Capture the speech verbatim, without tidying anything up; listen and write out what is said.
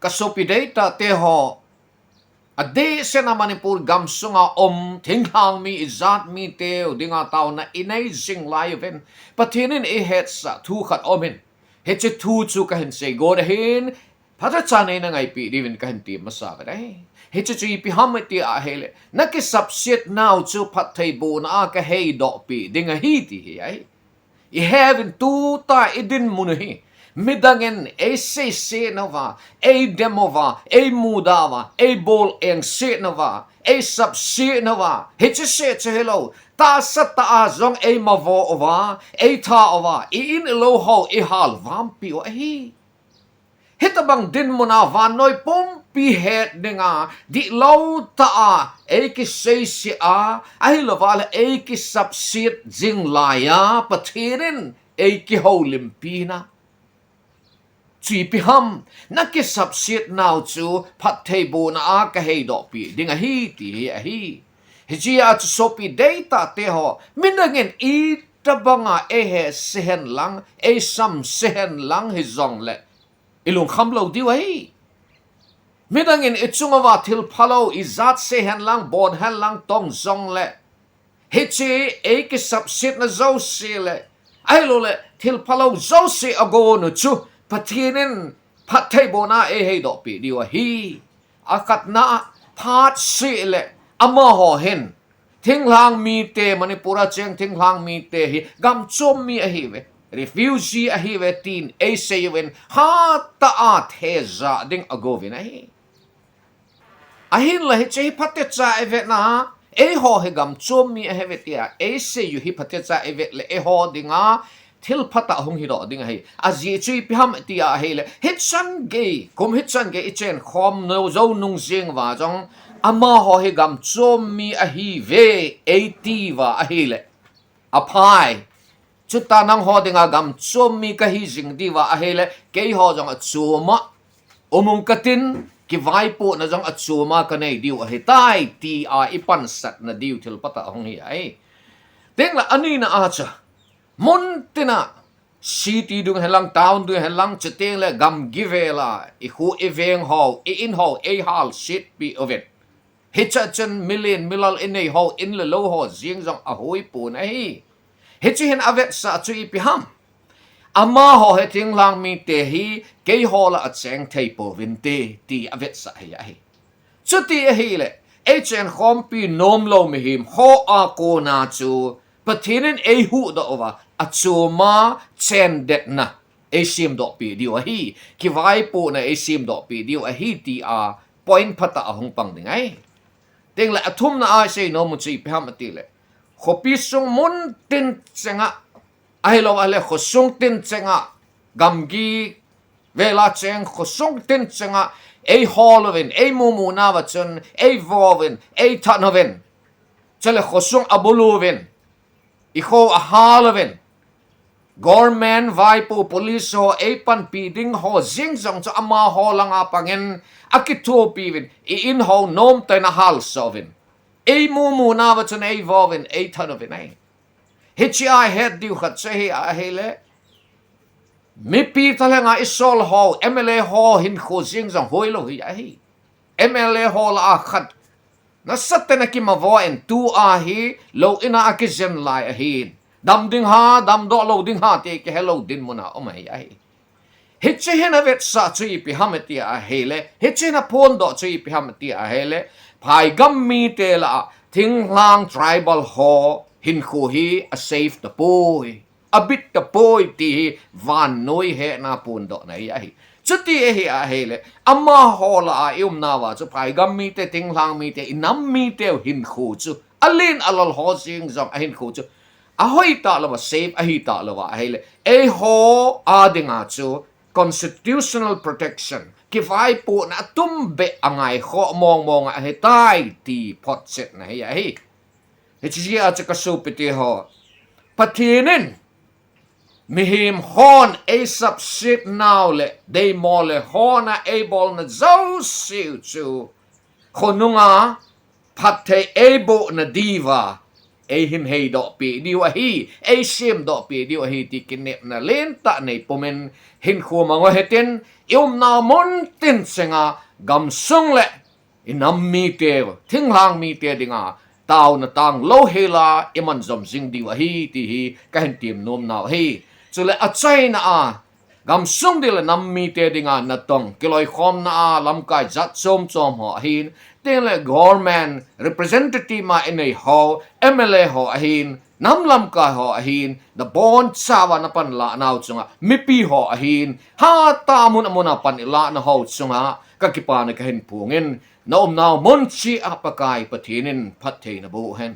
Ka sopi deitah te ho, adeh sehna Manipur gamsunga um thinglhang mi, ijat mi teu dinga taona inei jing lai uvin, Pathen in eihetsah thu khat aumin, hiche thu chu kahin seigot ahin, phatechan neina ngaipi diuvin kahin ti masa uve. Hiche chu ipi ham iti ahile, nakisapset nau chu phattheibohna a kaheidoh pi ding ahi ti hi ahi. Iheuvin tuta idinmun u hi midang in eiseiset nauva, eidem uva, eimuda uva, eibol engset nauva, eisapset nauva, hiche seh chu hilou, tahsa tah a jong eimavo uva, eitha uva, i-in ilou ho ihal vampi u ahi. Hitobang dinmun a vannoi pumpi het dinga dihlou tah a eikiseise a, ahilouva le eikisapset jing laiya Pathen in eikihoulimpi na. Chu ipi ham, nakisapset nau chu phattheibohna a kaheidoh pi ding ahi ti hi ahi. Hichea chu sopi deitah te ho, midang in itobanga eihetse hen lang, eisamse hen lang hijongle, ilungkham lou diu ahi. Midang in ichung uva thil phalou ijat se hen lang, bon hen lang tong jongle, hiche eikisapsetna jouse le, ahilouleh thil phalou jouse agon u chu Pathen in phattheibohna eiheidoh pi diu ahi. Akhatna, phat seh le amaho hin thinglhang mite, Manipur a cheng thinglhang mite hi gamchom mi ahiuve, refugee ahiuve tin eisei uvin, hatah a thejah ding agouvin ahi. Ahinla hiche hi phatecha ivetna, eiho hi gamchom mi ahiuve tia eisei u hi phatecha ivet le eiho dinga thil phatah hung hidoh ding ahi. Ajeh chu ipi ham tia ahile, hichan gei, kum hichan gei ichen khom nou jou nung jeng uva jong, amaho hi gamchom mi ahiuve eiti uva ahile, aphai. Chuta nangho dinga gamchom mi kahi jing diuva ahile, keiho jong achoma um ung katin, kivaipohna jong achoma kanei diu ahitai tia ipansatna diu thil phatah hung hi ahi. Tengle anina a chu, mun tina, city dung hen lang, town dung hen lang, chuteng le gamgi vela ikho iveng ho, i-in ho eihalsetpi uvin, hichea chun milen milal inei ho, in le lou ho jeng jong ahoipon ahi. Hiche hin avetsah chu ipi ham, amaho hi thinglhang mite hi keiho lah a cheng thei pouvinte ti avetsah hi ahi. Chuti ahile, eichen khompi nomlou mihem ho a kona chu Pathen in eihuhdoh uva, achoma chendetna eisemdoh pi diu ahi, kivaipohna eisemdoh pi diu ahi tia point phatah ahung pang ding ahi. Tengle athumna a isei nom u chu ipi ham atile, khopi sung mun tin chenga, ahilou ahile khosung tin chenga, gamgi vela cheng khosung tin chenga eihol uvin, eimumu nauva chun eivo uvin, eithat uvin, chule khosung abulu uvin, ikho ahal uvin, government, vaipo, police ho eipanpi ding ho jeng jong chu amaho langa pangin akithopi uvin, i-in ho nomtah in ahalsah uvin, eimumu nauva chun eivo uvin, eithat uvin ahi. Hichea ihet diu khat chu hi ahile, mipi thalhenga isol ho, M L A ho hinkho jeng jong hoilou hi ahi. M L A ho lah a khat nasatah in akimavo in, tua hi lou-in a akijen lai ahin, dam ding ham, damdoh lou ding ham ti kihelou dinmun a um ahi ahi. Hiche hin avetsah chu ipi ham tia ahile, hiche hin aphondoh chu ipi ham tia ahile, phaigam mite lah a thinglhang tribal ho hinkho hi asafe tapoi, abit tapoi ti hi vannoi hetna phondohna hi ahi. Chuti ahi ahile, amaho lah a iumnauva chu phaigam mite, thinglhang mite, inam miteu hinkho chu, alen alol ho jeng jong ahinkho chu ahoi talouva, safe ahi talouva ahile, eiho a dinga chu constitutional protection, kivaipohna atumbeh angaikhoh mongmong ahitai ti photchetna hi ahi. Hichea chu kasopite ho, Pathen in mihem hon eisapset nau le deimo le hona eibolna jouseu chu khonunga phatthei eibohna diuva eihin heidoh peh diu ahi, eisem doh peh diu ahi ti kinepna lentah nei pumin hinkho mang u hitin, i umna mun tin chenga gamsung le i nam mite, thinglhang mite dinga taona tang louhela i manjom jing diu ahi ti hi kahin temnom nau ahi. Chule achaina a, gamsung ding le nam mite dinga natong kiloikhomna a lamkai jat chom chom ho ahin, tin le government representative ma i nei ho, M L A ho ahin, nam lamkai ho ahin, nabonchauva napan lah nau chunga mipi ho ahin, hatah mun amun a pan i lah nau ho chunga kakipana kahin phongin, na umnau mun cheh a Pakai Pathen in phattheina boh hen.